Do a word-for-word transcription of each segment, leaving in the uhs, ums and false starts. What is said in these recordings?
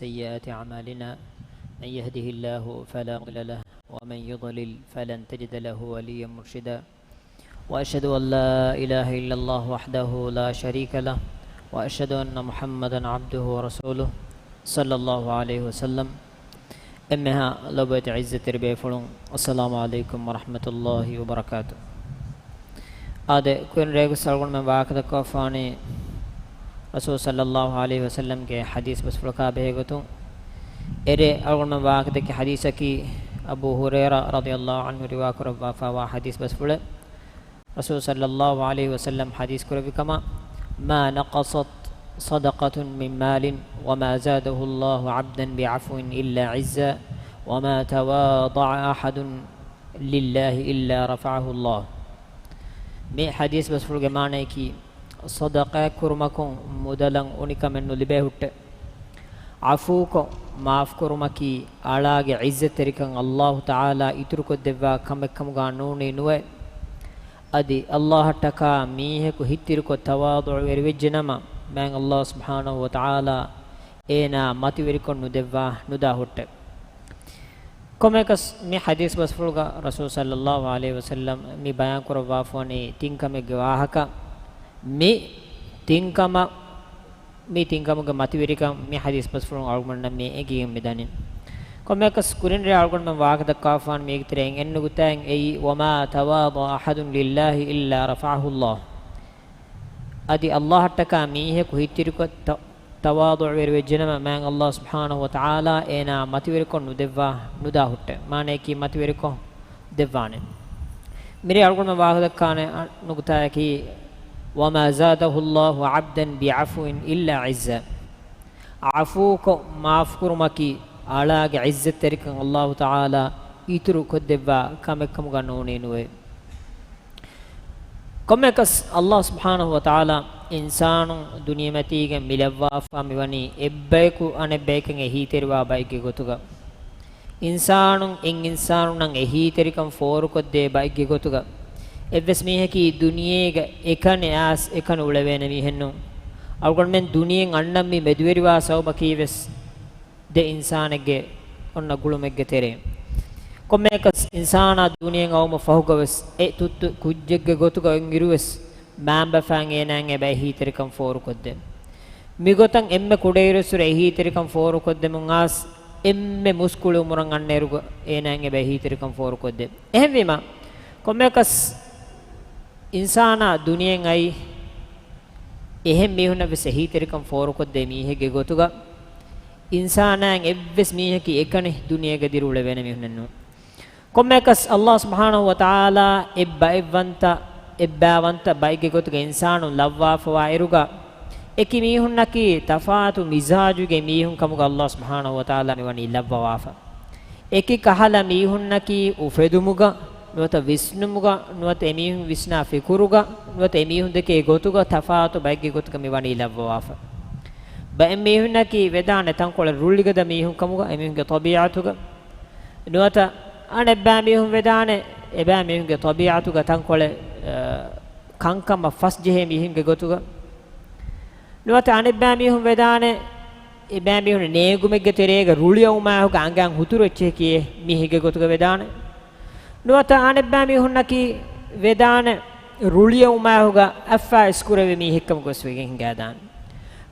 سيئات أعمالنا، من يهده الله فلا مضل له، ومن يضلل فلن تجد له وليا مرشدا. وأشهد أن لا إله إلا الله وحده لا شريك له، وأشهد أن محمدا عبده ورسوله، صلى الله عليه وسلم. އެންމެހާ ލޮބުވެތި ޢިއްޒަތްތެރި ބޭފުޅުން، އައްސަލާމު ޢަލައިކުމް ވަރަޙްމަތުﷲި ވަބަރަކާތު. އާދެ، ކުރިން ރޭގަސް އަޅުގަނޑުމެން ވާހަކަދައްކަވާފާނީ ރަސޫލު ޞައްލައްލާހު ޢަލައިހި ވަސައްލަމްގެ ޙަދީޘް ބަސްފުޅަކާ ބެހޭގޮތުން. އެރޭ އަޅުގަނޑުމެން ވާހަކަދެއްކި ޙަދީޘަކީ އަބޫ ހުރައިރާ ރަޟިޔައްލާހު ޢަންހު ރިވާކުރައްވާފާވާ ޙަދީޘް ބަސްފުޅެއް. ރަސޫލު ޞައްލައްލާހު ޢަލައިހި ވަސައްލަމް ޙަދީޘް ކުރެއްވި ކަމަށް، ما نقصت صدقة من مال وما زاده الله عبدا بعفو إلا عزا وما تواضع أحد لله إلا رفعه الله. މި ޙަދީޘް ބަސްފުޅުގެ މާނަޔަކީ، ޞަދަޤާތް ކުރުމަކުން މުދަލަށް އުނިކަމެއް ނުލިބޭ ހުއްޓެ. ޢަފޫކޮށް މާފުކުރުމަކީ އަޅާގެ ޢިއްޒަތްތެރިކަން ﷲ ތަޢާލާ އިތުރުކޮށްދެއްވާ ކަމެއްކަމުގާ ނޫނީ ނުވޭ. އަދި ﷲއަށްޓަކާ މީހަކު ހިތްތިރިކޮށް ތަވާޟުޢުވެރިވެއްޖެނަމަ، މާތް ﷲ ސުބްޙާނަހު ވަތަޢާލާ އޭނާ މަތިވެރިކޮށް ނުދެއްވާ ނުދާ ހުއްޓެ. ކޮންމެއަކަސް މި ޙަދީޘް ބަސްފުޅުގަ ރަސޫލު ޞައްލައްލާހު ޢަލައިހި ވަސައްލަމް މި ބަޔާންކުރައްވާފަވަނީ ތިން ކަމެއްގެ ވާހަކަ. މި ތިން ކަމަށް، މި ތިން ކަމުގެ މަތިވެރިކަން މި ޙަދީޘް ބަސްފުޅުން އަޅުގަނޑުމެންނަށް މި އެނގިގެން މިދަނީ. ކޮންމެއަކަސް ކުރިން ރޭ އަޅުގަނޑުމެން ވާހަކަ ދައްކާފަވަނީ މީގެ ތެރެއިން އެއް ނުކުތާއެއް، އެއީ، وما تواضع أحد لله إلا رفعه الله. އަދި ﷲއަށްޓަކާ މީހަކު ހިތްތިރިކޮށް ތަ-، ތަވާޟުޢުވެރިވެއްޖެނަމަ، މާތް ﷲ ސުބްޙާނަހު ވަތަޢާލާ އޭނާ މަތިވެރިކޮށް ނުދެއްވާ ނުދާ ހުއްޓެ. މާނަޔަކީ މަތިވެރިކޮށް ދެއްވާނެ. މިރޭ އަޅުގަނޑުމެން ވާހަކަދައްކާނެ އަ-، ނުކުތާއަކީ، وما زاده الله عبدا بعفو إلا عزا. ޢަފޫކޮށް މާފުކުރުމަކީ އަޅާގެ ޢިއްޒަތްތެރިކަން ﷲ ތަޢާލާ އިތުރު ކޮށްދެއްވާ ކަމެއްކަމުގަ ނޫނީ ނުވޭ. ކޮންމެއަކަސް ﷲ ސުބްޙާނަހު ވަތަޢާލާ އިންސާނުން ދުނިޔެމަތީގަ މި ލައްވާފާ މިވަނީ އެއްބަޔަކު އަނެއްބަޔަކަށް އެހީތެރިވާ ބައެއްގެ ގޮތުގަ. އިންސާނުން އެއް އިންސާނުންނަށް އެހީތެރިކަން ފޯރުކޮށްދޭ ބައެއްގެ ގޮތުގަ. އެއްވެސް މީހަކީ ދުނިޔޭގަ އެކަނި އައިސް އެކަނި އުޅެވޭނެ މީހެއް ނޫން. އަޅުގަނޑުމެން ދުނިޔެއިން އަންނަން މި މެދުވެރިވާ ސަބަބަކީ ވެސް ދެ އިންސާނެއްގެ އޮންނަ ގުޅުމެއްގެ ތެރެއިން. ކޮންމެއަކަސް އިންސާނާ ދުނިޔެއިން އައުމަށް ފަހުގަވެސް އެ ތުއްތު ކުއްޖެއްގެ ގޮތުގަ އޮތް އިރުވެސް، މާންބަފައިން އޭނާއަށް އެބަ އެހީތެރިކަން ފޯރުކޮށްދޭ. މިގޮތަށް އެންމެ ކުޑައިރުއްސުރެ އެހީތެރިކަން ފޯރުކޮށްދެމުން އާސް، އެންމެ މުސްކުޅި އުމުރަށް އަންނައިރުގަ އޭނާއަށް އެބަ އެހީތެރިކަން ފޯރުކޮށްދޭ. އެހެންވީމަ، ކޮންމެއަކަސް އިންސާނާ ދުނިޔެއިން އައީ، އެހެން މީހުންނަށް ވެސް އެހީތެރިކަން ފޯރުކޮށްދޭ މީހެއްގެ ގޮތުގަ، އިންސާނާއިން އެއްވެސް މީހަކީ އެކަނި ދުނިޔޭގަ ދިރިއުޅެވޭނެ މީހުންނެއް ނޫން. ކޮންމެއަކަސް ﷲ ސުބްޙާނަހު ވަތަޢާލާ އެއްބައެއްވަންތަ، އެއްބާވަންތަ ބައެއްގެ ގޮތުގަ އިންސާނުން ލައްވާފަވާ އިރުގަ، އެކި މީހުންނަކީ ތަފާތު މިޒާޖުގެ މީހުން ކަމުގަ ﷲ ސުބްޙާނަހު ވަތަޢާލާ މިވަނީ ލައްވަވާފަ. އެކި ކަހަލަ މީހުންނަކީ އުފެދުމުގަ، ނުވަތަ ވިސްނުމުގަ، ނުވަތަ އެމީހުން ވިސްނާ ފިކުރުގަ، ނުވަތަ އެމީހުން ދެކޭ ގޮތުގަ ތަފާތު ބައެއްގެ ގޮތުގަ މިވަނީ ލައްވަވާފަ. ބައެއް މީހުންނަކީ ވެދާނެ ތަންކޮޅެއް ރުޅިގަދަ މީހުން ކަމުގަ އެމީހުންގެ ޠަބީޢަތުގަ. ނުވަތަ އަނެއްބައި މީހުން ވެދާނެ އެބައި މީހުންގެ ޠަބީޢަތުގަ ތަންކޮޅެއް، އަ، ކަންކަމަށް ފަސްޖެހޭ މީހުންގެ ގޮތުގަ. ނުވަތަ އަނެއްބައި މީހުން ވެދާނެ، އެބައި މީހުން ނޭނގުމެއްގެ ތެރޭގަ ރުޅިއައުމާހުގަ އަނގައިން ހުތުރު އެއްޗެހި ކިޔޭ މީހެއްގެ ގޮތުގަ ވެދާނެ. ނުވަތަ އަނެއްބައި މީހުންނަކީ ވެދާނެ ރުޅިއައުމާހުގަ އަތްފާ އިސްކުރެވޭ މީހެއްކަމުގަވެސް ވެގެން ހިނގާދާނެ.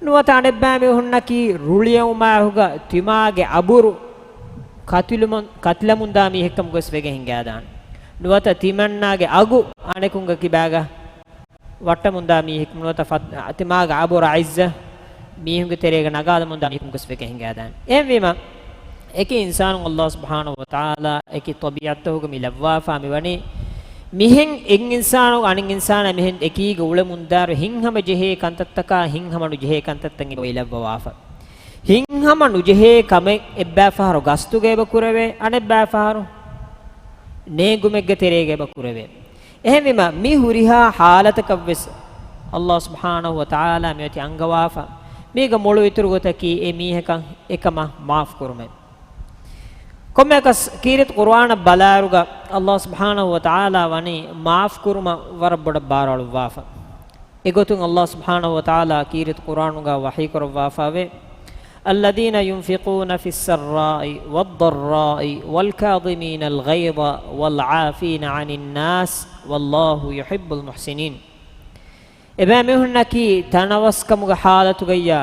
ނުވަތަ އަނެއްބައި މީހުންނަކީ ރުޅިއައުމާހުގަ ތިމާގެ އަބުރު ކަތިލުމުން، ކަތިލަމުންދާ މީހެއްކަމުގަވެސް ވެގެން ހިނގާދާނެ. ނުވަތަ ތިމަންނާގެ އަގު އަނެކުންގެ ކިބާގަ ވައްޓަމުންދާ މީހެއް ނުވަތަ ފަތް-، ތިމާގެ އަބުރު އިއްޒަތް މީހުންގެ ތެރޭގަ ނަގާލަމުންދާ މީހެއްކަމުގަވެސް ވެގެން ހިނގާދާނެ. އެހެންވީމަ، އެކި އިންސާނުން ﷲ ސުބްޙާނަހު ވަތަޢާލާ އެކި ޠަބީޢަތްތަކުގަ މި ލައްވާފާ މިވަނީ، މިހެން އެއް އިންސާނު އަނެއް އިންސާނާ މިހެން އެކީގަ އުޅެމުންދާއިރު ހިތްހަމަ ޖެހޭ ކަންތައްތަކާ ހިތްހަމަ ނުޖެހޭ ކަންތައްތައް އެބަ ލައްވަވާފަ. ހިތްހަމަ ނުޖެހޭ ކަމެއް އެއްބައިފަހަރު ގަސްތުގަ އެބަ ކުރެވޭ، އަނެއްބައިފަހަރު ނޭނގުމެއްގެ ތެރޭގަ އެބަ ކުރެވޭ. އެހެންވީމަ، މި ހުރިހާ ޙާލަތަކަށްވެސް ﷲ ސުބްޙާނަހު ވަތަޢާލާ މިއޮތީ އަންގަވާފަ. މީގަ މޮޅު އިތުރު ގޮތަކީ އެ މީހަކަށް އެކަމަށް މާފު ކުރުމެއް. ކޮންމެއަކަސް ކީރިތި ޤުރުއާނަށް ބަލާއިރުގަ ﷲ ސުބްޙާނަހު ވަތަޢާލާ ވަނީ މާފު ކުރުމަށް ވަރަށް ބޮޑަށް ބާރުއަޅުއްވާފަ. އެގޮތުން ﷲ ސުބްޙާނަހު ވަތަޢާލާ ކީރިތި ޤުރުއާނުގަ ވަޙީކުރައްވާފައެވެ. الذين ينفقون في السراء والضراء والكاظمين الغيظ والعافين عن الناس والله يحب المحسنين. އެބައިމީހުންނަކީ ތަނަވަސްކަމުގެ ޙާލަތުގައްޔާ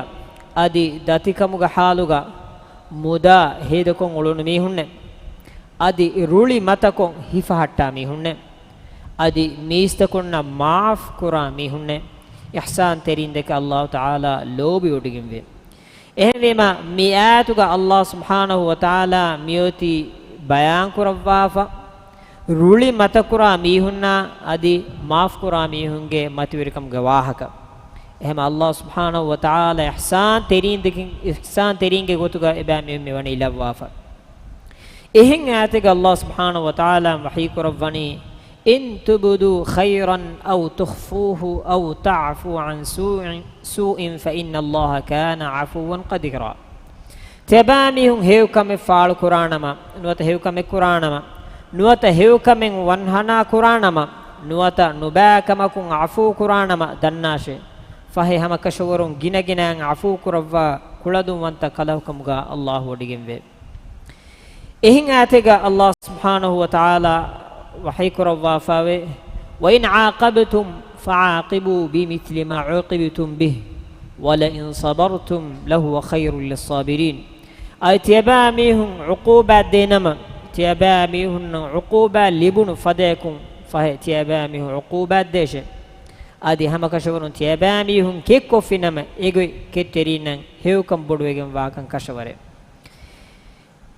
އަދި ދަތިކަމުގެ ޙާލުގަ މުދާ ހޭދަކޮށް އުޅުނު މީހުންނޭ. އަދި ރުޅި މަތަކޮށް ހިފަހައްޓާ މީހުންނޭ. އަދި މީސްތަކުންނަށް މާފް ކުރާ މީހުންނޭ. އިޙްސާންތެރީންދެކެ ﷲ ތަޢާލާ ލޯބިވޮޑިގެންވޭ. އެހެންވީމަ، މި އާޔަތުގަ ﷲ ސުބްޙާނަހޫ ވަތަޢާލާ މިއޮތީ ބަޔާންކުރައްވާފަ، ރުޅި މަތަކުރާ މީހުންނާ އަދި މާފްކުރާ މީހުންގެ މަތިވެރިކަމުގެ ވާހަކަ. އެހެމަ ﷲ ސުބްޙާނަހޫ ވަތަޢާލާ އިޙްސާން ތެރީން ދެކި، އިޙްސާން ތެރީންގެ ގޮތުގަ އެބައިމީހުން މިވަނީ ލައްވާފަ. އެހެން އާޔަތެއްގަ ﷲ ސުބްޙާނަހޫ ވަތަޢާލާ ވަޙީކުރައްވަނީ، إن تبدوا خيرا أو تخفوه أو تعفوا عن سوء، سوء فإن الله كان عفوا قديرا. ތިޔަބައިމީހުން ހެޔޮކަމެއް ފާޅުކުރާނަމަ، ނުވަތަ ހެޔޮކަމެއް ކުރާނަމަ، ނުވަތަ ހެޔޮކަމެއް ވަންހަނާ ކުރާނަމަ، ނުވަތަ ނުބައިކަމަކުން ޢަފޫ ކުރާނަމަ ދަންނާށޭ. ފަހެ ހަމަކަށަވަރުން ގިނަގިނައިން ޢަފޫ ކުރައްވާ ކުޅަދުންވަންތަ ކަލަކު ކަމުގަ ﷲ ވޮޑިގެންވޭ. އެހެން އާޔަތެއްގަ ﷲ ސުބްޙާނަހޫ ވަތަޢާލާ ވަޙީކުރައްވާފައިވޭ، وإن عاقبتم فعاقبوا بمثل ما عوقبتم به ولئن صبرتم لهو خير للصابرين. އަދި ތިޔަބައިމީހުން ޢުޤޫބާތް ދޭނަމަ، ތިޔަބައިމީހުންނަށް ޢުޤޫބާތް ލިބުނު ފަދަޔަކުން ފަހެ ތިޔަބައިމީހުން ޢުޤޫބާތް ދޭށޭ. އަދި ހަމަކަށަވަރުން ތިޔަބައިމީހުން ކެތްކޮށްފިނަމަ، އެގޮތް ކެތްތެރީންނަށް ހެޔޮކަން ބޮޑުވެގެން ވާކަން ކަށަވަރޭ.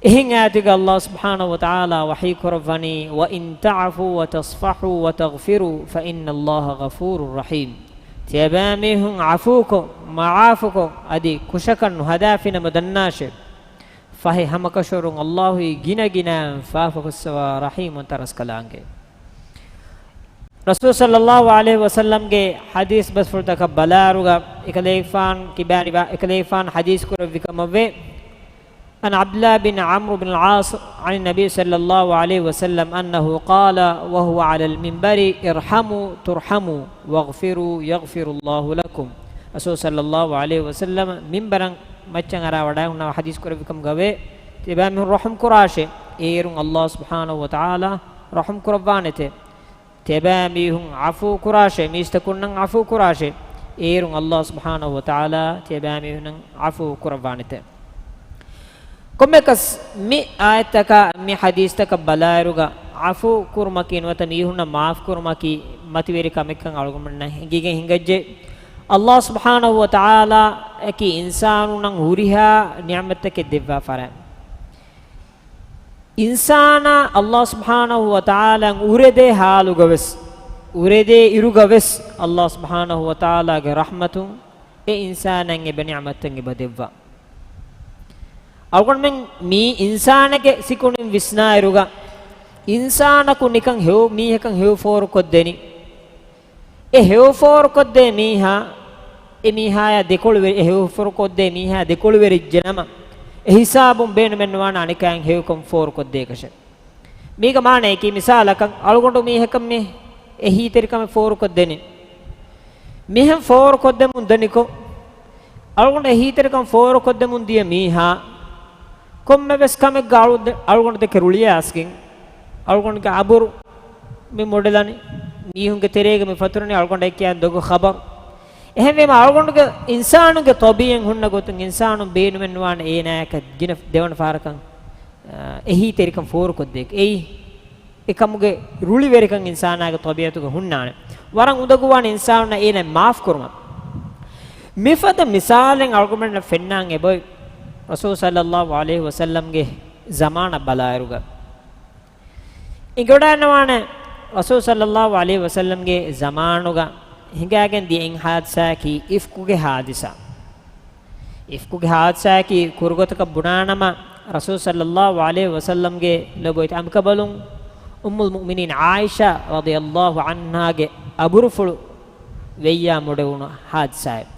އެހެން އާޔަތުގަ ﷲ ސުބްޙާނަހޫ ވަތަޢާލާ ވަޙީކުރައްވަނީ، وإن تعفوا وتصفحوا وتغفروا فإن الله غفور رحيم. ތިޔަބައިމީހުން ޢަފޫކޮށް، މަޢާފުކޮށް، އަދި ކުށަކަށް ނުހަދާފިނަމަ ދަންނާށޭ. ފަހެ ހަމަކަށަވަރުން ﷲ އީ ގިނަގިނައިން ފާފަކޮށްސަވާ ރަޙީމުންތަ ރަސްކަލާނގެ. ރަސޫލު ޞައްލައްލާހު ޢަލައިހި ވަސައްލަމްގެ ޙަދީޘް ބަސްފުޅުތަކަށް ބަލާއިރުގަ އެކަލޭގެފާން ކިބާ ރިވާ-، އެކަލޭގެފާން ޙަދީޘް ކުރެއްވި ކަމަށްވޭ. عن عبد الله بن عمرو بن العاص عن النبي صلى الله عليه وسلم أنه قال وهو على المنبر: ارحموا ترحموا واغفروا يغفر الله لكم. ރަސޫލު ޞައްލައްލާހު ޢަލައިހި ވަސައްލަމަ މިންބަރަށް މައްޗަށް އަރާ ވަޑައި ހުންނަވާ ޙަދީޘް ކުރެއްވި ކަމުގަ ވޭ. ތިޔަބައިމީހުން ރަޙުމް ކުރާށޭ. އޭރުން ﷲ ސުބްޙާނަހޫ ވަތަޢާލާ ރަޙުމް ކުރައްވާނެތޭ. ތިޔަބައިމީހުން ޢަފޫ ކުރާށޭ. މީސްތަކުންނަށް ޢަފޫ ކުރާށޭ. އޭރުން ﷲ ސުބްޙާނަހޫ ވަތަޢާލާ ތިޔަބައިމީހުންނަށް ޢަފޫ ކުރައްވާނެތޭ. ކޮންމެއަކަސް މި އާޔަތަކާ މި ޙަދީޘްތަކަށް ބަލާއިރުގަ ޢަފޫ ކުރުމަކީ ނުވަތަ މީހުންނަށް މާފް ކުރުމަކީ މަތިވެރި ކަމެއްކަން އަޅުގަނޑުމެންނަށް އެނގިގެން ހިނގައްޖެ. ﷲ ސުބްޙާނަހޫ ވަތަޢާލާ އަކީ އިންސާނުންނަށް ހުރިހާ ނިޢުމަތްތަކެއް ދެއްވާ ފަރާތް. އިންސާނާ ﷲ ސުބްޙާނަހޫ ވަތަޢާލާ އުރެދޭ ޙާލުގަވެސް، އުރެދޭ އިރުގަވެސް ﷲ ސުބްޙާނަހޫ ވަތަޢާލާގެ ރަޙްމަތުން އެ އިންސާނަށް އެބަ ނިޢުމަތްތައް އެބަ ދެއްވާ. އަޅުގަނޑުމެން މީ އިންސާނެއްގެ ސިކުނޑިން ވިސްނާއިރުގަ، އިންސާނަކު ނިކަން ހެޔޮ މީހަކަށް ހެޔޮ ފޯރުކޮށްދެނީ. އެ ހެޔޮ ފޯރުކޮށްދޭ މީހާ، އެ މީހާޔާ ދެކޮޅުވެ-، އެ ހެޔޮ ފޯރުކޮށްދޭ މީހާ ދެކޮޅުވެރިއްޖެ ނަމަ، އެ ހިސާބުން ބޭނުމެއްނުވާނެ އަނެކާއިން ހެޔޮކަން ފޯރުކޮށްދޭކަށެއް. މީގެ މާނަޔަކީ، މިސާލަކަށް، އަޅުގަނޑު މީހަކަށް މި އެހީތެރިކަމެއް ފޯރުކޮށްދެނީ. މިހެން ފޯރުކޮށްދެމުން ދަނިކޮށް، އަޅުގަނޑު އެހީތެރިކަން ފޯރުކޮށްދެމުން ދިޔަ މީހާ، ކޮންމެވެސް ކަމެއްގަ އަޅު-، އަޅުގަނޑު ދެކެ ރުޅިއައިސްގެން، އަޅުގަނޑުގެ އަބުރު މި މޮޑެލަނީ، މީހުންގެ ތެރޭގަ މި ފަތުރަނީ، އަޅުގަނޑަށް ކިޔާ ދޮގު ޚަބަރު. އެހެންވީމަ، އަޅުގަނޑުގެ އިންސާނުގެ ޠަބީޢަތް ހުންނަ ގޮތުން، އިންސާނުން ބޭނުމެއްނުވާނެ އޭނާޔަކަށް ގިނަ ދެވަނަ ފަހަރަކަށް، އާ، އެހީތެރިކަން ފޯރުކޮށްދޭކަށް. އެއީ އެކަމުގެ ރުޅިވެރިކަން އިންސާނާގެ ޠަބީޢަތުގަ ހުންނާނެ. ވަރަށް އުނދަގޫވާނެ އިންސާނުންނަށް އޭނަ މާފް ކުރުމަށް. މިފަދަ މިސާލެއް އަޅުގަނޑުމެންނަށް ފެންނާން އެބައޮތް، ރަސޫލު ޞައްލައްލާހު ޢަލައިހި ވަސައްލަމްގެ ޒަމާނަށް ބަލާއިރުގަ. އިނގިވަޑައިންނަވާނެ، ރަސޫލު ޞައްލައްލާހު ޢަލައިހި ވަސައްލަމްގެ ޒަމާނުގަ ހިނގާގެން ދިޔަ އެއް ޙާދިސާއަކީ އިފްކުގެ ޙާދިސާ. އިފްކުގެ ޙާދިސާއަކީ ކުރުގޮތަކަށް ބުނާނަމަ، ރަސޫލު ޞައްލައްލާހު ޢަލައިހި ވަސައްލަމްގެ ލޮބުވެތި އަނބިކަނބަލުން އުއްމުލް މުއުމިނީން ޢާއިޝާ ރަޟިޔައްލާހު ޢަންހާގެ އަބުރުފުޅު ވެއްޔާ މޮޑެވުނު ޙާދިސާއެއް.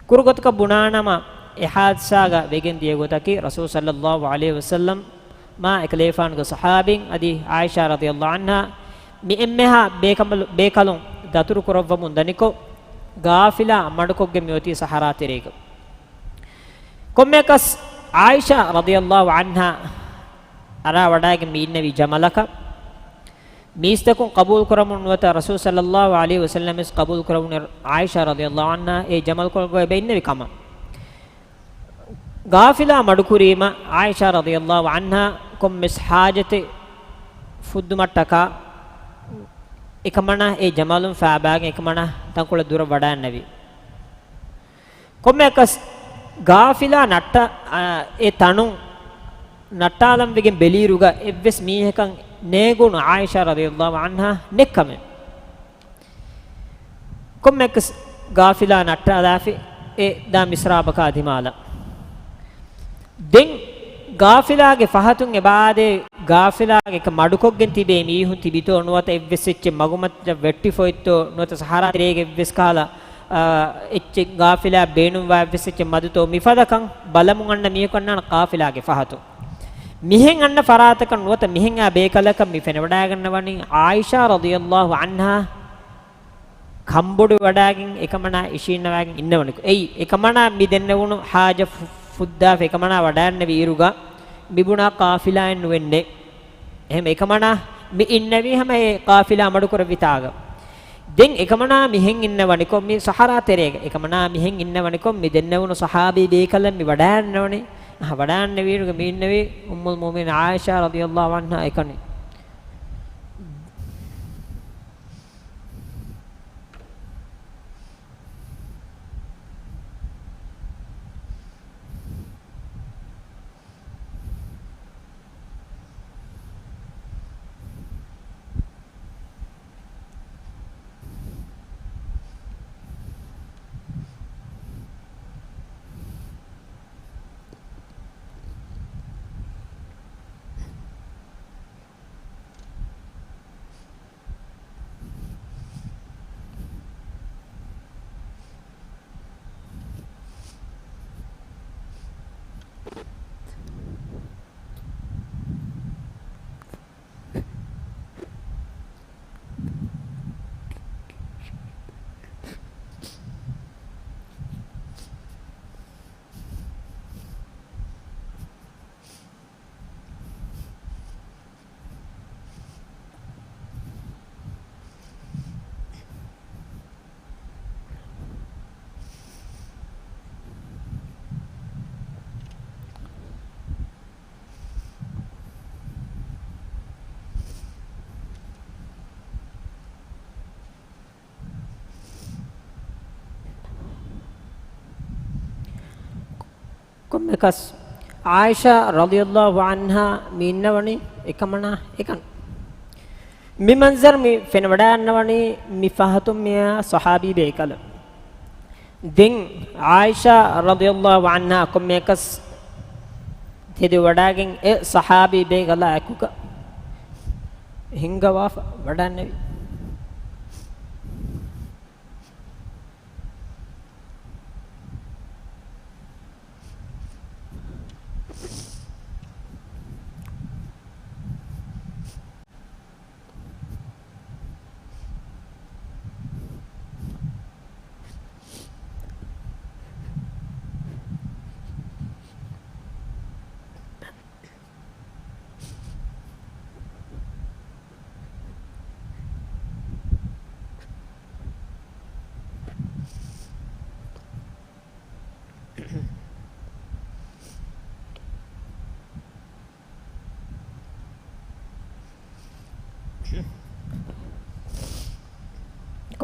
ކުރުގޮތަކަށް ބުނާނަމަ، އެ ޙާދިސާގަ ވެގެން ދިޔަ ގޮތަކީ، ރަސޫލު ޞައްލައްލާހު ޢަލައިހި ވަސައްލަމް މާ އެކަލޭފާނުގެ ޞަޙާބީން އަދި ޢާއިޝާ ރަޟިޔައްލާހު ޢަންހާ މި އެންމެހާ ބޭކަނބަލު-، ބޭކަލުން ދަތުރު ކުރައްވަމުން ދަނިކޮށް، ޤާފިލާ މަޑުކޮށްގެން މިއޮތީ ޞަޙަރާ ތެރޭގަ. ކޮންމެއަކަސް ޢާއިޝާ ރަޟިޔަﷲ ޢަންހާ އަރާ ވަޑައިގެން މި އިންނެވީ ޖަމަލަކަށް. މީސްތަކުން ޤަބޫލު ކުރަމުން ނުވަތަ ރަސޫލު ޞައްލަﷲ ޢަލައިހި ވަސައްލަމަށް ޤަބޫލު ކުރަމުން ޢާއިޝާ ރަޟިޔަﷲ ޢަންހާ އެ ޖަމަލުކޮޅުގަ އެބަ އިންނެވި ކަމަށް. ޤާފިލާ މަޑުކުރީމަ ޢާއިޝާ ރަޟިޔަﷲ ޢަންހާ ކޮންމެސް ޙާޖަތެއް ފުއްދުމަށްޓަކާ އެކަމަނާ އެ ޖަމަލުން ފާބާގެން އެކަމަނާ ތަންކޮޅެއް ދުރަށް ވަޑައިންނެވި. ކޮންމެއަކަސް ޤާފިލާ ނައްޓާ، އާ، އެ ތަނުން ނައްޓާލަން ވެގެން ބެލިއިރުގަ އެއްވެސް މީހަކަށް ނޭނގުނު ޢާއިޝާ ރަޟިޔަﷲ ޢަންހާ ނެއްކަމެއް. ކޮންމެއަކަސް ޤާފިލާ ނައްޓާލާފި އެ ދާ މިސްރާބަކާ ދިމާލަށް. ދެން ޤާފިލާގެ ފަހަތުން އެބައާދޭ، ޤާފިލާގެ މަޑުކޮށްގެން ތިބޭ މީހުން ތިބިތޯ ނުވަތަ އެއްވެސް އެއްޗެއް މަގުމައްޗަށް ވެއްޓިފައިތޯ ނުވަތަ ޞަޙަރާ ތެރޭގެ އެއްވެސް ކަހަލަ، އާ، އެއްޗެއް ޤާފިލާ ބޭނުންވާ އެއްވެސް އެއްޗެއް މަދުތޯ މިފަދަކަން ބަލަމުން އަންނަ މީހަކު އަންނާނެ ޤާފިލާގެ ފަހަތުން. މިހެން އަންނަ ފަރާތަކަށް ނުވަތަ މިހެން އާ ބޭކަލަކަށް މި ފެނިވަޑައިގަންނަވަނީ ޢާއިޝާ ރަޟިޔަﷲ ޢަންހާ ކަންބޮޑުވެވަޑައިގެން އެކަމަނާ އިށީންނަވައިގެން އިންނަވަނިކޮށް. އެއީ، އެކަމަނާ މި ދެންނެވުނު ޙާޖަ ފު-، ފުއްދާފަ އެކަމަނާ ވަޑައިންނެވި އިރުގަ މިބުނާ ޤާފިލާއެއް ނުވެންނެ. އެހެން އެކަމަނާ މި އިންނެވީ ހަމަ އެ ޤާފިލާ މަޑުކުރެއްވި ތާގަ. ދެން އެކަމަނާ މިހެން އިންނަވަނިކޮށް މި ޞަޙަރާ ތެރޭގަ، އެކަމަނާ މިހެން އިންނަވަނިކޮށް މި ދެންނެވުނު ޞަޙާބީ ބޭކަލަށް މި ވަޑައިންނެވަނީ. އަހަ، ވަޑައިންނެވި އިރުގަ މި އިންނެވީ އުއްމުލް މުއުމިނީން ޢާއިޝާ ރަޟިޔަﷲ ޢަންހާ އެކަނި. ކޮންމެއަކަސް ޢާއިޝާ ރަޟިޔަﷲ ޢަންހާ މި އިންނަވަނީ އެކަމަނާ އެކަން. މި މަންޒަރު މި ފެނިވަޑައިގަންނަވަނީ މި ފަހަތުން މިއާ ޞަޙާބީ ބޭކަލަށް. ދެން ޢާއިޝާ ރަޟިޔަﷲ ޢަންހާ ކޮންމެއަކަސް ތެދުވަޑައިގެން އެ ޞަޙާބީ ބޭކަލާ އެކުގަ ހިންގަވާފަ ވަޑަންނެވި.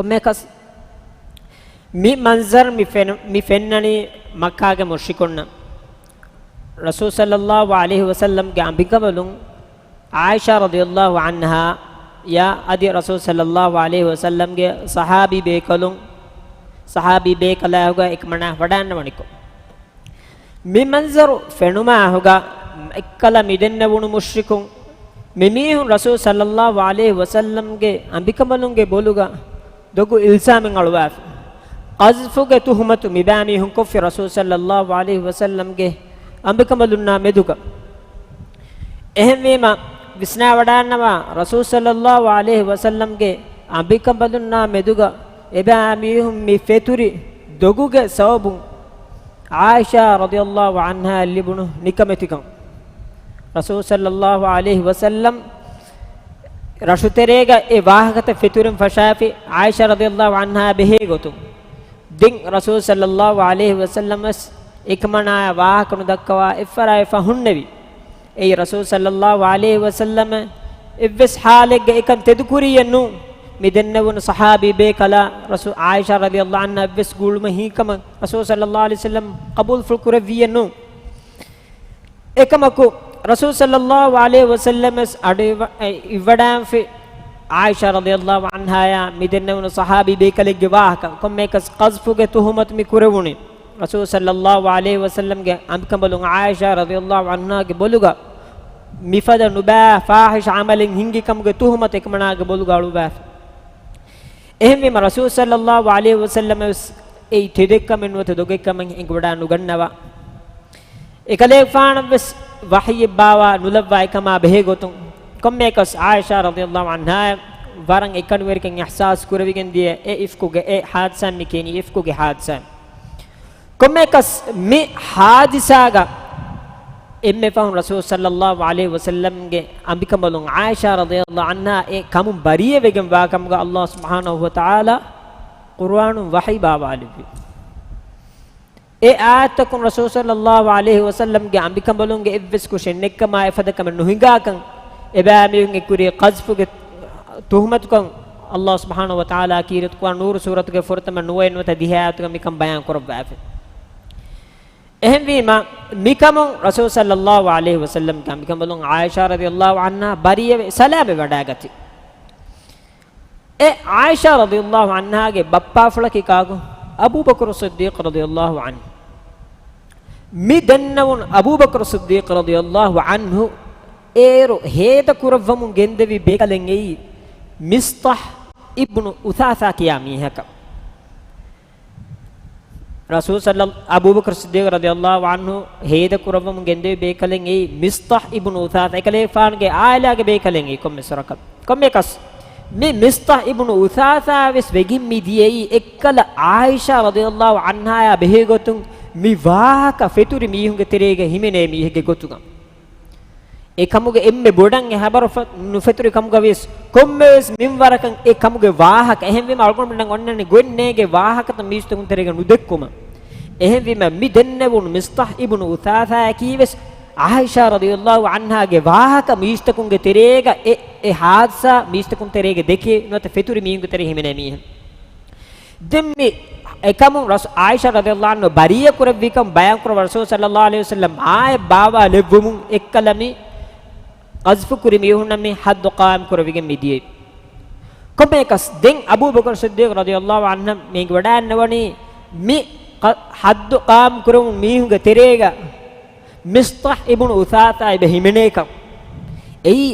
ކޮންމެއަކަސް މި މަންޒަރު މި ފެނު-، މި ފެންނަނީ މައްކާގެ މުޝްރިކުންނަށް. ރަސޫލު ޞައްލަﷲ ޢަލައިހި ވަސައްލަމްގެ އަނބިކަނބަލުން ޢާއިޝާ ރަޟިޔަﷲ ޢަންހާ އަދި ރަސޫލު ޞައްލަﷲ ޢަލައިހި ވަސައްލަމްގެ ޞަޙާބީ ބޭކަލުން، ޞަޙާބީ ބޭކަލާހުގަ އެކަމަނާ ވަޑައިގަންނަވަނިކޮށް، މި މަންޒަރު ފެނުމާހުގަ މައްކަލަށް މިދެންނެވުނު މުޝްރިކުން، މިމީހުން ރަސޫލު ޞައްލަﷲ ޢަލައިހި ވަސައްލަމްގެ އަނބިކަނބަލުންގެ ބޮލުގަ ދޮގު އިލްޒާމެއް އަޅުވާފި. ޤަޒްފުގެ ތުހުމަތު މިބާ މީހުން ކޮށްފި ރަސޫލު ޞައްލަﷲ ޢަލައިހި ވަސައްލަމްގެ އަނބިކަނބަލުންނާ މެދުގަ. އެހެންވީމަ، ވިސްނާވަޑާންނަވާ ރަސޫލު ޞައްލަﷲ ޢަލައިހި ވަސައްލަމްގެ އަނބިކަނބަލުންނާ މެދުގަ އެބާ މީހުން މި ފެތުރި ދޮގުގެ ސަބަބުން ޢާއިޝާ ރަޟިޔަﷲ ޢަންހާ ލިބުނު ނިކަމެތިކަން. ރަސޫލު ޞައްލަﷲ ޢަލައިހި ވަސައްލަމް ރަށުތެރޭގަ އެ ވާހަކަތައް ފެތުރިން ފަށާފި ޢާއިޝާ ރަޟިޔަﷲ ޢަންހާ ބެހޭ ގޮތުން. ދެން ރަސޫލު ޞައްލަﷲ ޢަލައިހި ވަސައްލަމް ވެސް އެކަމަނާއަށް ވާހަކަ ނުދައްކަވާ އެއްފަރާތް ވެފަ ހުންނެވި. އެއީ ރަސޫލު ޞައްލަﷲ ޢަލައިހި ވަސައްލަމަށް އެއްވެސް ޙާލެއްގަ އެކަން ތެދުކުރިއެއް ނޫން. މި ދެންނެވުނު ޞަޙާބީ ބޭކަލާ ރަސޫލު ޢާއިޝާ ރަޟިޔަﷲ ޢަންހާ އެއްވެސް ގުޅުމެއް ހިނގި ކަމަށް ރަސޫލު ޞައްލަﷲ ޢަލައިހި ވަސައްލަމް ޤަބޫލުފުޅު ކުރެއްވިއެއް ނޫން. އެކަމަކު، ރަސޫލު ޞައްލަﷲ ޢަލައިހި ވަސައްލަމަށް އަޑު އިވަ-، އިވަޑާންފި ޢާއިޝާ ރަޟިޔަﷲ ޢަންހާޔާ މި ދެންނެވުނު ޞަޙާބީ ބޭކަލެއްގެ ވާހަކަ، ކޮންމެއަކަސް ޤަޛްފުގެ ތުހުމަތު މި ކުރެވުނީ ރަސޫލު ޞައްލަﷲ ޢަލައިހި ވަސައްލަމްގެ އަނބިކަނބަލުން ޢާއިޝާ ރަޟިޔަﷲ ޢަންހާގެ ބޮލުގަ މިފަދަ ނުބައި ފާޙިޝް ޢަމަލެއް ހިންގި ކަމުގެ ތުހުމަތު އެކަމަނާގެ ބޮލުގަ އަޅުވާފި. އެހެންވީމަ، ރަސޫލު ޞައްލަﷲ ޢަލައިހި ވަސައްލަމަށް ވެސް އެއީ ތެދެއްކަމެއް ނުވަތަ ދޮގެއްކަމެއް އެނގިވަޑާ ނުގަންނަވާ. އެކަލޭގެފާނަށް ވެސް ވަޙީއެއް ބާވާ ނުލައްވާ އެކަމާ ބެހޭ ގޮތުން، ކޮންމެއަކަސް ޢާއިޝާ ރަޟިޔަﷲ ޢަންހާ ވަރަށް އެކަނިވެރިކަން އިޙްސާސް ކުރެވިގެން ދިޔަ އެ އިފްކުގެ އެ ޙާދިސާ މި ކިޔަނީ އިފްކުގެ ޙާދިސާ. ކޮންމެއަކަސް މި ޙާދިސާގަ އެންމެ ފަހުން ރަސޫލު ޞައްލަﷲ ޢަލައިހި ވަސައްލަމްގެ އަނބިކަނބަލުން ޢާއިޝާ ރަޟިޔަﷲ ޢަންހާ އެ ކަމުން ބަރީއަވެގެން ވާ ކަމުގަ ﷲ ސުބްޙާނަހޫ ވަތަޢާލާ ޤުރުއާނުން ވަޙީ ބާވާލެއްވި. އެ އާޔަތްތަކުން ރަސޫލު ޞައްލަﷲ ޢަލައިހި ވަސައްލަމްގެ އަނބިކަނބަލުންގެ އެއްވެސް ކުށެއް ނެތްކަމާ އެފަދަ ކަމެއް ނުހިނގާކަން، އެބައިމީހުން އެ ކުރީ ޤަޛްފުގެ ތުހުމަތުކަން ﷲ ސުބްޙާނަހޫ ވަތަޢާލާ ކީރިތި ޤުރުއާން ނޫރު ސޫރަތުގެ ފުރަތަމަ ނުވައެއް ނުވަތަ ދިހަ އާޔަތުގަ މިކަން ބަޔާން ކުރައްވާފި. އެހެންވީމަ، މިކަމުން ރަސޫލު ޞައްލަﷲ ޢަލައިހި ވަސައްލަމްގެ އަނބިކަނބަލުން ޢާއިޝާ ރަޟިޔަﷲ ޢަންހާ ބަރީއަވެ ސަލާމަތް ވަޑައިގަތީ. އެ ޢާއިޝާ ރަޟިޔަﷲ ޢަންހާގެ ބައްޕާފުޅަކީ ކާކު؟ އަބޫބަކުރު ޞިއްދީޤު ރަޟިޔަﷲ ޢަންހު. މި ދެންނެވުނު އަބޫބަކުރު ޞިއްދީޤު ރަޟިޔަﷲ ޢަންހު އޭރު ހޭދަ ކުރައްވަމުން ގެންދެވި ބޭކަލެއް އެއީ މިޞްޠަޙް އިބްނު އުޘާޘާ ކިޔާ މީހަކަށް. ރަސޫލު ޞައްލަ-، އަބޫބަކުރު ޞިއްދީޤު ރަޟިޔަﷲ ޢަންހު ހޭދަ ކުރައްވަމުން ގެންދެވި ބޭކަލެއް އެއީ މިޞްޠަޙް އިބްނު އުޘާޘާ، އެކަލޭގެފާނުގެ ޢާއިލާގެ ބޭކަލެއް އެއީ ކޮންމެސް ވަރަކަށް. ކޮންމެއަކަސް، މި މިޞްޠަޙް އިބްނު އުޘާޘާ ވެސް ވެގެން މި ދިޔައީ އެއްކަލަ ޢާއިޝާ ރަޟިޔަﷲ ޢަންހާޔާ ބެހޭ ގޮތުން މި ވާހަކަ ފެތުރި މީހުންގެ ތެރޭގަ ހިމެނޭ މީހެއްގެ ގޮތުގަ. އެ ކަމުގެ އެންމެ ބޮޑަށް އެ ހަބަރު ފަ-، ނުފެތުރި ކަމުގަ ވިޔަސް، ކޮންމެވެސް މިންވަރަކަށް އެ ކަމުގެ ވާހަކަ، އެހެންވީމަ އަޅުގަނޑުމެންނަށް އޮންނަނީ ގޮތް ނޭނގޭ ވާހަކަތައް މީސްތަކުން ތެރޭގަ ނުދެއްކުމަށް. އެހެންވީމަ މި ދެންނެވުނު މިޞްޠަޙް އިބްނު އުޘާޘާއަކީ ވެސް ޢާއިޝާ ރަޟިޔަﷲ ޢަންހާގެ ވާހަކަ މީސްތަކުންގެ ތެރޭގަ އެ، އެ ޙާދިސާ މީސްތަކުން ތެރޭގަ ދެކޭ ނުވަތަ ފެތުރި މީހުންގެ ތެރޭ ހިމެނޭ މީހެއް. ދެން މި އެކަމުން ރަސް-، ޢާއިޝާ ރަޟިޔަﷲ ޢަންހާ ބަރީއަ ކުރެއްވިކަން ބަޔާންކުރައްވާ ރަސޫލު ޞައްލަﷲ ޢަލައިހި ވަސައްލަމް އާޔަތް ބާވާލެއްވުމުން އެއްކަލަ މި ޤަޛްފު ކުރި މީހުންނަށް މި ޙައްދު ޤާއިމް ކުރެވިގެން މި ދިޔައީ. ކޮންމެއަކަސް ދެން އަބޫބަކުރު ޞިއްދީޤު ރަޟިޔަﷲ ޢަންހު މި އެނގިވަޑައިގަންނަވަނީ މި ޤަ-، ޙައްދު ޤާއިމް ކުރެވުނު މީހުންގެ ތެރޭގަ މިޞްޠަޙް އިބްނު އުޘާޘާ އެބަ ހިމެނޭކަން. އެއީ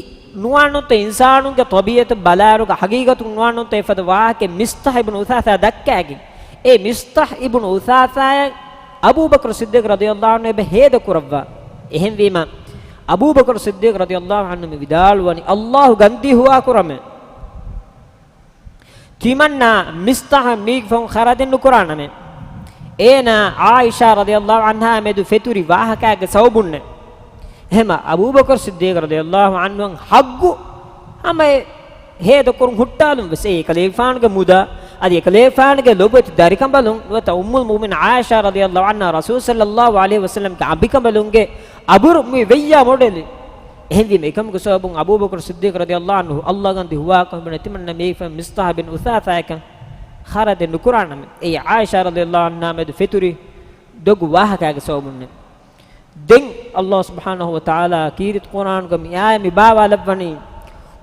ނުވާނުންތަ އިންސާނުންގެ ޠަބީޢަތު ބަލާއިރުގަ ޙަޤީޤަތުން ނުވާނުންތަ އެފަދަ ވާހަކައެއް މިޞްޠަޙް އިބްނު އުޘާޘާ ދައްކައިގެން. އެ މިޞްޠަޙް އިބްނު އުޘާޘާއަށް އަބޫބަކުރު ޞިއްދީޤު ރަޟިޔަﷲ ޢަންހު އެބަ ހޭދަ ކުރައްވާ. އެހެންވީމަ، އަބޫބަކުރު ޞިއްދީޤު ރަޟިޔަﷲ ޢަންހު މި ވިދާޅުވަނީ، ﷲ ގަންދީ ހުވާކުރަމޭ. ތިމަންނާ މިޞްޠަޙަށް މީގެ ފަހުން ޚަރަދެއް ނުކުރާނަމޭ. އޭނާ ޢާއިޝާ ރަޟިޔަﷲ ޢަންހާ މެދު ފެތުރި ވާހަކާގެ ސަބަބުންނޭ. އެހެމަ އަބޫބަކުރު ޞިއްދީޤު ރަޟިޔަﷲ ޢަންހު ޙައްޤު ހަމަ އެ ހޭދަކުރުން ހުއްޓާލުން ވެސް އެ އެކަލޭގެފާނުގެ މުދާ، އަދި އެކަލޭގެފާނުގެ ލޮބުވެތި ދަރިކަނބަލުން ނުވަތަ އުއްމުލް މުއުމިނީން ޢާއިޝާ ރަޟިޔަﷲ ޢަންހާ ރަސޫލު ޞައްލަﷲ ޢަލައިހި ވަސައްލަމްގެ އަނބިކަނބަލުންގެ އަބުރު މި ވެއްޔާ މޮޑެލެއް. އެހެންވީމަ، އެކަމުގެ ސަބަބުން އަބޫބަކުރު ޞިއްދީޤު ރަޟިޔަﷲ ޢަންހު ﷲ ގަންދީ ހުވާކަމުން ތިމަންނަ މީގެ ފަހުން މިޞްޠަޙް ބިން އުޘާޘާއަކަށް ޚަރަދެއް ނުކުރާނަމޭ. އެއީ ޢާއިޝާ ރަޟިޔަﷲ ޢަންހާ މެދު ފެތުރި ދޮގު ވާހަކާގެ ސަބަބުންނޭ. ދެން ﷲ ސުބްޙާނަހޫ ވަތަޢާލާ ކީރިތި ޤުރްއާނުގަ މި އާޔަތް މި ބާވާލައްވަނީ،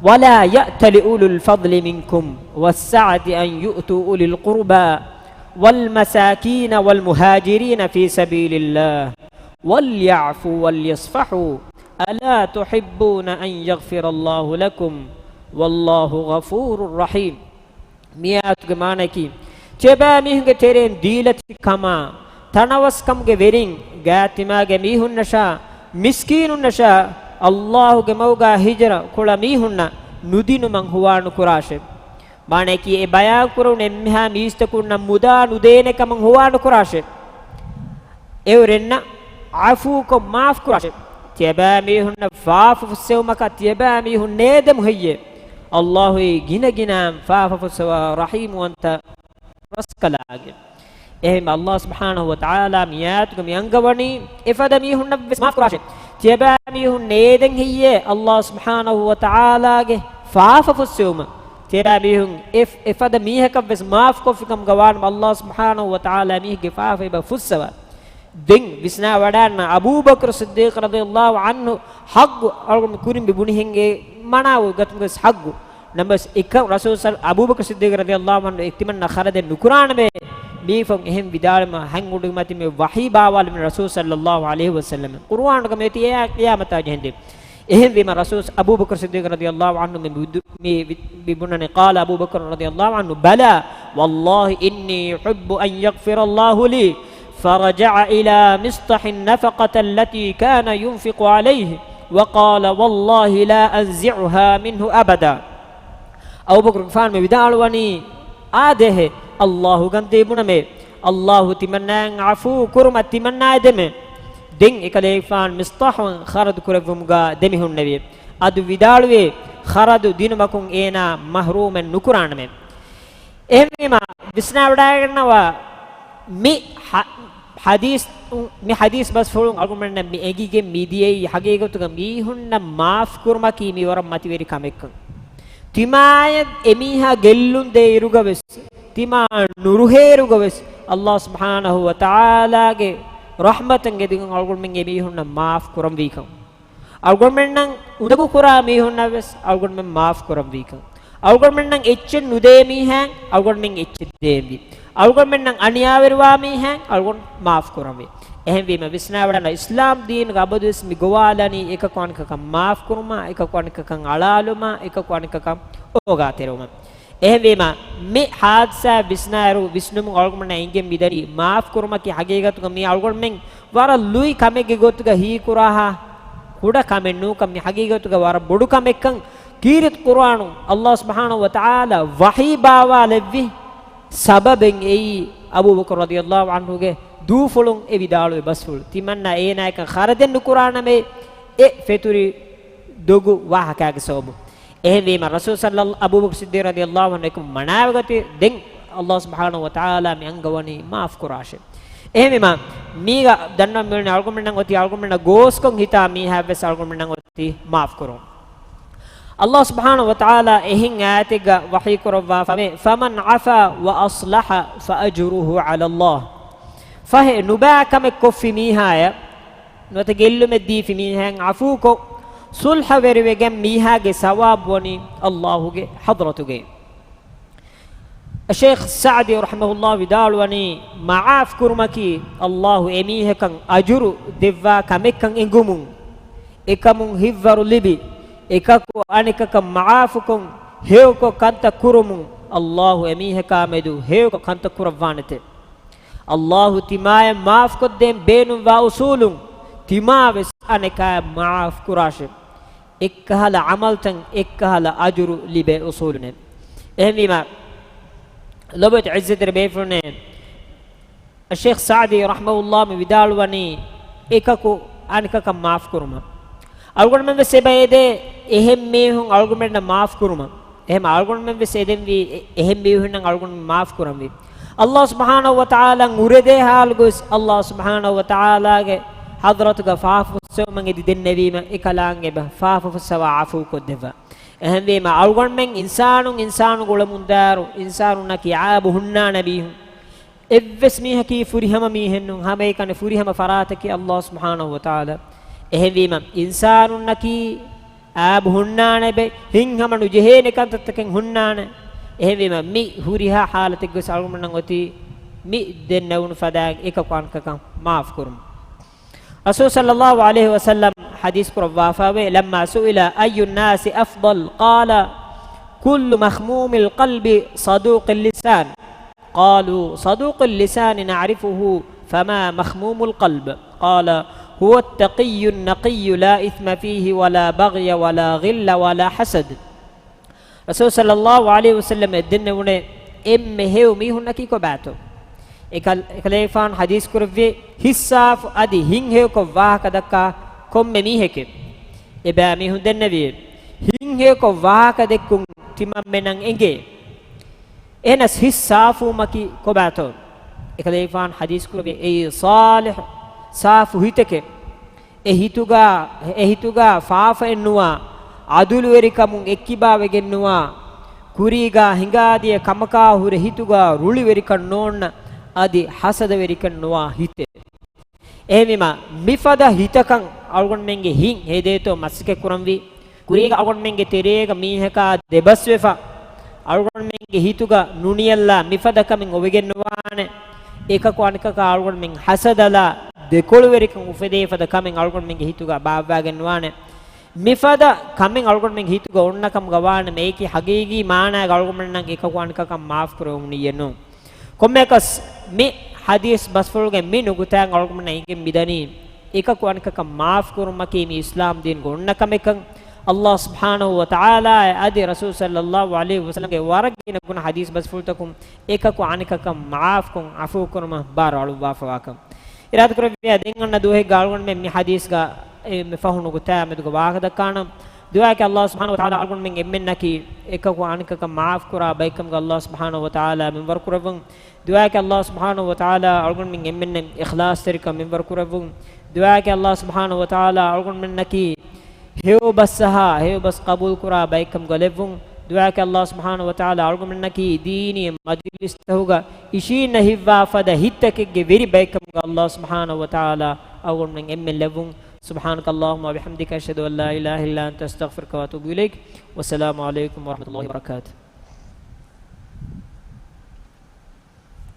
ولا يأتل أولو الفضل منكم والسعة أن يؤتوا أولي القربى والمساكين والمهاجرين في سبيل الله وليعفوا وليصفحوا ألا تحبون أن يغفر الله لكم والله غفور رحيم. މި އާޔަތުގެ މާނައަކީ، ތިޔަބައިމީހުންގެ ތެރެއިން ދީލަތި ކަމާ، ތަނަވަސްކަމުގެ ވެރިން، ގާތްތިމާގެ މީހުންނަށާ، މިސްކީނުންނަށާ، ﷲގެ މަގުގާ ހިޖުރަ ކުޅަ މީހުންނަށް ނުދިނުމަށް ހުވާނުކުރާށޭ. މާނައަކީ، އެ ބަޔާންކުރެވުނު އެންމެހާ މީސްތަކުންނަށް މުދާ ނުދޭނެ ކަމަށް ހުވާނުކުރާށޭ. އެއުރެންނަށް ޢަފޫކޮށް މާފްކުރާށޭ. ތިޔަބައިމީހުންނަށް ފާފަ ފުއްސެވުމަކަށް ތިޔަބައިމީހުން ނޭދެމު ހެއްޔޭ؟ ﷲ ގިނަގިނައިން ފާފަ ފުއްސަވާ ރަޙީމުވަންތަ ރަސްކަލާގެ. އެހެން ﷲ ސުބްޙާނަހޫ ވަތަޢާލާ މިއާޔަތުގަ މި އަންގަވަނީ އެފަދަ މީހުންނަށްވެސް މާފްކުރާށޭ. ތިޔަބައިމީހުން ނޭދެން ހެއްޔޭ ﷲ ސުބްޙާނަހޫ ވަތަޢާލާގެ ފާފަ ފުއްސެވުމަށް؟ ތިޔަބައިމީހުން އެ، އެފަދަ މީހަކަށްވެސް މާފްކޮށްފިކަމުގަ ވާނަމަ ﷲ ސުބްޙާނަހޫ ވަތަޢާލާ މީހެއްގެ ފާފަ އެބަ ފުއްސަވާ. ދެން ވިސްނާވަޑައިގަންނަ އަބޫބަކުރު ޞިއްދީޤު ރަޟިޔަﷲ ޢަންހު ޙައްޤު އަޅުގަނޑު ކުރިން މި ބުނިހެން އެ މަނާވު ގަތުމުގެ ވެސް ޙައްޤު. ނަމަވެސް އެކަން ރަސޫލު ޞައް-، އަބޫބަކުރު ޞިއްދީޤު ރަޟިޔަﷲ ޢަންހު އެ ތިމަންނަ ޚަރަދެއް ނުކުރާނަމޭ. މީފަހުން އެހެން ވިދާޅުވުމަށް ހަތް އުޑު މަތި މި ވަޙީ ބާވާލެވުނީ ރަސޫލު ޞައްލަﷲ ޢަލައިހި ވަސައްލަމަ. ޤުރުއާނުގަ މިއޮތީ އެއާ ޤިޔާމަތާ ޖެހެންދެން. އެހެންވީމަ ރަސޫލު އަބޫބަކުރު ޞިއްދީޤު ރަޟިޔަﷲ ޢަންހު މި ބުދު-، މި ވި-، މި ބުނަނީ، قال أبو بكر رضي الله عنه، بلى والله إني أحب أن يغفر الله لي، فرجع إلى مصطح النفقة التي كان ينفق عليه، وقال والله لا أنزعها منه أبدا. އަބޫބަކުރުގެފާނު މި ވިދާޅުވަނީ، އާދޭހޭ، ﷲ ގަންދީ ބުނަމޭ، ﷲ ތިމަންނައަށް ޢަފޫ ކުރުމަށް ތިމަންނާއެއް ދެމޭ. ދެން އެކަލޭގެފާނު މިޞްޠާޙު ޚަރަދު ކުރެއްވުމުގަ ދެމިހުންނެވި. އަދު ވިދާޅުވި، ޚަރަދު ދިނުމަކުން އޭނާ މަޙްރޫމެއް ނުކުރާނަމޭ. އެހެންވީމަ، ވިސްނާވަޑައިގަންނަވާ މި ޙަ-، ޙަދީޘް، މި ޙަދީޘް ބަސްފުޅުން އަޅުގަނޑުމެންނަށް މި އެނގިގެން މިދިޔައީ ޙަޤީޤަތުގަ މީހުންނަށް މާފް ކުރުމަކީ މިވަރަށް މަތިވެރި ކަމެއްކަން. ތިމާޔަށް އެމީހާ ގެއްލުން ދޭ އިރުގަވެސް، ތިމާ ނުރުހޭ އިރުގަވެސް، ﷲ ސުބްޙާނަހޫ ވަތަޢާލާގެ ރަޙްމަތަށް އެދިގެން އަޅުގަނޑުމެން އެމީހުންނަށް މާފް ކުރަންވީކަން. އަޅުގަނޑުމެންނަށް އުނދަގޫކުރާ މީހުންނަށްވެސް އަޅުގަނޑުމެން މާފް ކުރަންވީކަން. އަޅުގަނޑުމެންނަށް އެއްޗެއް ނުދޭ މީހާއަށް އަޅުގަނޑުމެން އެއްޗެއް ދޭންވީ. އަޅުގަނޑުމެންނަށް އަނިޔާވެރިވާ މީހާއަށް އަޅުގަނޑު މާފް ކުރަންވީ. އެހެންވީމަ، ވިސްނާވަޑަން އިސްލާމް ދީނުގަ އަބަދުވެސް މި ގޮވާލަނީ އެކަކު އަނެކަކަށް މާފް ކުރުމާ، އެކަކު އަނެކަކަށް އަޅާލުމާ، އެކަކު އަނެކަކަށް އޯގާތެރިވުމަށް. އެހެންވީމަ، މި ޙާދިސާ ވިސްނާއިރު ވިސްނުމުން އަޅުގަނޑަށް އެނގެން މިދަނީ މާފް ކުރުމަކީ ޙަޤީޤަތުގަ މީ އަޅުގަނޑުމެން ވަރަށް ލުއި ކަމެއްގެ ގޮތުގަ ހީކުރާހާ ކުޑަ ކަމެއް ނޫންކަން، މި ޙަޤީޤަތުގަ ވަރަށް ބޮޑު ކަމެއްކަން. ކީރިތި ޤުރުއާނު ﷲ ސުބްޙާނަހޫ ވަތަޢާލާ ވަޙީ ބާވާލެއްވި ސަބަބެއް އެއީ އަބޫބަކުރު ރަޟިޔަﷲ ޢަންހުގެ ދޫފުޅުން އެ ވިދާޅުވި ބަސްފުޅު. ތިމަންނަ އޭނާއަކަށް ޚަރަދެއް ނުކުރާނަމޭ، އެ ފެތުރި ދޮގު ވާހަކާގެ ސަބަބުން. އެހެންވީމަ، ރަސޫލު ޞައްލަ-، އަބޫބަކުރު ޞިއްދީޤު ރަޟިޔަﷲ ޢަންހު އެކަމު މަނާވެގަތީ، ދެން ﷲ ސުބްޙާނަހޫ ވަތަޢާލާ މި އަންގަވަނީ މާފް ކުރާށޭ. އެހެންވީމަ، މީގަ ދަންނަވަން މިވަނީ އަޅުގަނޑުމެންނަށް އޮތީ، އަޅުގަނޑުމެންނަށް ގޯސްކޮށް ހިތާ މީހާވެސް އަޅުގަނޑުމެންނަށް އޮތީ މާފް ކުރުން. ﷲ ސުބްޙާނަހޫ ވަތަޢާލާ އެހެން އާޔަތެއްގަ ވަޙީ ކުރައްވާފަވޭ، فمن عفا وأصلح فأجره على الله. ފަހެ ނުބައި ކަމެއް ކޮށްފި މީހާޔަށް، ނުވަތަ ގެއްލުމެއް ދީފި މީހާއަށް ޢަފޫކޮށް، ޞުލްޙަވެރިވެގެން މީހާގެ ސަވާބު ވަނީ ﷲގެ ޙަޟްރަތުގައި. އައްޝައިޚް ސަޢްދީ ރަޙިމަހުﷲ ވިދާޅުވަނީ، މަޢާފް ކުރުމަކީ ﷲ އެމީހަކަށް އަޖުރު ދެއްވާ ކަމެއްކަން އެނގުމުން، އެކަމުން ހިތްވަރު ލިބި، އެކަކު އަނެކަކަށް މަޢާފުކޮށް، ހެޔޮކޮށް ކަންތައް ކުރުމުން، ﷲ އެމީހަކާމެދު ހެޔޮކޮށް ކަންތައް ކުރައްވާނެތެ. ﷲ ތިމާޔަށް މާފްކޮށްދޭން ބޭނުންވާ އުޞޫލުން، ތިމާވެސް އަނެކާޔަށް މަޢާފް ކުރާށެ. އެއްކަހަލަ ޢަމަލުތައް އެއްކަހަލަ އަޖުރު ލިބޭ އުޞޫލުން. އެހެންވީމަ، ލޮބުވެތި ޢިއްޒަތްތެރި ބޭފުޅުންނޭ، އައްޝައިޚް ސަޢްދީ ރަޙިމަހުﷲ މި ވިދާޅުވަނީ، އެކަކު އަނެކަކަށް މާފް ކުރުމަށް. އަޅުގަނޑުމެން ވެސް އެބަ އެދޭ، އެހެން މީހުން އަޅުގަނޑުމެންނަށް މާފް ކުރުމަށް. އެހެން އަޅުގަނޑުމެން ވެސް އެދެންވީ، އެ-، އެހެން މީހުންނަށް އަޅުގަނޑުމެން މާފް ކުރަންވީ. ﷲ ސުބްޙާނަހޫ ވަތަޢާލާ އުރެދޭ ޙާލުގަވެސް، ﷲ ސުބްޙާނަހޫ ވަތަޢާލާގެ ޙަޟްރަތުގަ ފާފަ ފުއްސެވުމަށް އެދި ދެންނެވީމަ، އެކަލާނގެ އެބަ ފާފަ ފުއްސަވާ ޢަފޫ ކޮށްދެއްވާ. އެހެންވީމަ، އަޅުގަނޑުމެން އިންސާނުން އިންސާނު ގުޅަމުންދާއިރު، އިންސާނުންނަކީ ޢައިބު ހުންނާނެ މީހުން. އެއްވެސް މީހަކީ ފުރިހަމަ މީހެއްނޫން، ހަމައެކަނި ފުރިހަމަ ފަރާތަކީ ﷲ ސުބްޙާނަހޫ ވަތަޢާލާ. އެހެންވީމަ، އިންސާނުންނަކީ އައިބު ހުންނާނެ ބެ، ހިތްހަމަ ނުޖެހޭނެ ކަންތައްތަކެއް ހުންނާނެ. އެހެންވީމަ، މި ހުރިހާ ޙާލަތެއްގަވެސް އަޅުގަނޑުމެންނަށް އޮތީ މި ދެންނެވުނު ފަދައިން އެކަކު އަނެކަކަށް މާފް ކުރުން. ރަސޫލު ޞައްލައްލާހު ޢަލައިހި ވަސައްލަމް ޙަދީޘް ކުރައްވާފައިވޭ، لما سئل أي الناس أفضل قال كل مخموم القلب صدوق اللسان. قالوا صدوق اللسان نعرفه فما مخموم القلب؟ قال هو التقي النقي لا إثم فيه ولا بغي ولا غل ولا حسد. ރަސޫލު ޞައްލައްލާހު ޢަލައިހި ވަސައްލަމް އެދެންނެވުނޭ، އެންމެ ހެޔޮ މީހުންނަކީ ކޮބާތޯ؟ އެކަލޭގެފާނު ޙަދީޘް ކުރެއްވި ހިތްސާފު އަދި ހިތްހެޔޮކޮށް ވާހަކަ ދައްކާ ކޮންމެ މީހެކެވެ. އެބައިމީހުން ދެންނެވި ހިތްހެޔޮކޮށް ވާހަކަ ދެއްކުން ތިމަންމެނަށް އެނގޭ. އެހެނަސް ހިތްސާފުވުމަކީ ކޮބާތޯ؟ އެކަލޭގެފާނު ޙަދީޘް ކުރެއްވި އެއީ ޞާލިޙު، ސާފު ހިތެކެވެ. އެ ހިތުގަ، އެ ހިތުގަ ފާފައެއްނުވާ، ޢަދުލުވެރިކަމުން އެއްކިބާވެގެންނުވާ، ކުރީގަ ހިނގާދިޔަ ކަމަކާ ހުރެ ހިތުގަ ރުޅިވެރިކަން ނޯންނަ، އަދި ޙަސަދަވެރިކަން ނުވާ ހިތެއް. އެހެންވީމަ، މިފަދަ ހިތަކަށް އަޅުގަނޑުމެންގެ ހިތް ހެދޭތޯ މަސައްކަތް ކުރަންވީ. ކުރީގަ އަޅުގަނޑުމެންގެ ތެރޭގަ މީހަކާ ދެބަސްވެފަ، އަޅުގަނޑުމެންގެ ހިތުގަ ނުނިޔަށްލާ މިފަދަ ކަމެއް އޮވެގެންނުވާނެ. އެކަކު އަނެކަކާ އަޅުގަނޑުމެން ހަސަދަލާ ދެކޮޅުވެރިކަން އުފެދޭ ފަދަ ކަމެއް އަޅުގަނޑުމެންގެ ހިތުގަ ބާއްވާގެންނުވާނެ. މިފަދަ ކަމެއް އަޅުގަނޑުމެންގެ ހިތުގަ އޮންނަ ކަމުގަ ވާނަމަ، އެއީކީ ހަގީގީ މާނާގަ އަޅުގަނޑުމެންނަށް އެކަކު އަނެކަކަށް މާފު ކުރެވުމު ނިއްޔެއް ނޫން. ކޮންމެއަކަސް މި ޙަދީޘް ބަސްފުޅުގެ މި ނުކުތާއިން އަޅުގަނޑުމެންނަށް އެނގެން މިދަނީ، އެކަކު އަނެކަކަށް މާފު ކުރުމަކީ މި އިސްލާމް ދީންގަ އޮންނަ ކަމެއްކަން. ﷲ ސުބްޙާނަހޫ ވަތަޢާލާއާއި އަދި ރަސޫލު ޞައްލައްލާހު ޢަލައިހި ވަސައްލަމްގެ ވަރަށް ގިނަ ގުނަ ޙަދީޘް ބަސްފުޅުތަކުން އެކަކު އަނެކަކަށް މާފުކޮށް ޢަފޫ ކުރުމަށް ބާރު އަޅުއްވާފަވާކަން. އިރާދަކުރެއްވިއްޔާ ދެން އަންނަ ދުވަހެއްގަ އަޅުގަނޑުމެން މި ޙަދީޘްގަ އެންމެ ފަހު ނުކުތާއާ މެދުގަ ވާހަކަ ދައްކާނަން. ދުޢާއަކީ ﷲ ސުބްޙާނަހޫ ވަތަޢާލާ އަޅުގަނޑުމެން އެންމެންނަކީ އެކަކު އަނެކަކަށް މާފު ކުރާ ބައެއްކަމުގަ ﷲ ސުބްޙާނަހޫ ވަތަޢާލާ މިންވަރު ކުރެއްވުން. ދުޢާއަކީ ﷲ ސުބްޙާނަހޫ ވަތަޢާލާ އަޅުގަނޑުމެން އެންމެންނަށް އިޚްލާޞްތެރިކަން މިންވަރު ކުރެއްވުން. ދުޢާއަކީ ﷲ ސުބްޙާނަހޫ ވަތަޢާލާ އަޅުގަނޑުމެންނަކީ ހެޔޮ ބަސް އަހާ، ހެޔޮ ބަސް ޤަބޫލު ކުރާ ބައެއްކަމުގަ ލެއްވުން. ދުޢާއަކީ ﷲ ސުބްޙާނަހޫ ވަތަޢާލާ އަޅުގަނޑުމެންނަކީ ދީނީ މަޖިލިސްތަކުގަ އިށީންނަ ހިތްވާ ފަދަ ހިތްތަކެއްގެ ވެރި ބައެއްކަމުގަ ﷲ ސުބްޙާނަހޫ ވަތަޢާލާ އަޅުގަނޑުމެން އެންމެން ލެއްވުން. سبحانك اللهم وبحمدك، أشهد أن لا إله إلا أنت، أستغفرك وأتوب إليك. والسلام عليكم ورحمة الله وبركاته.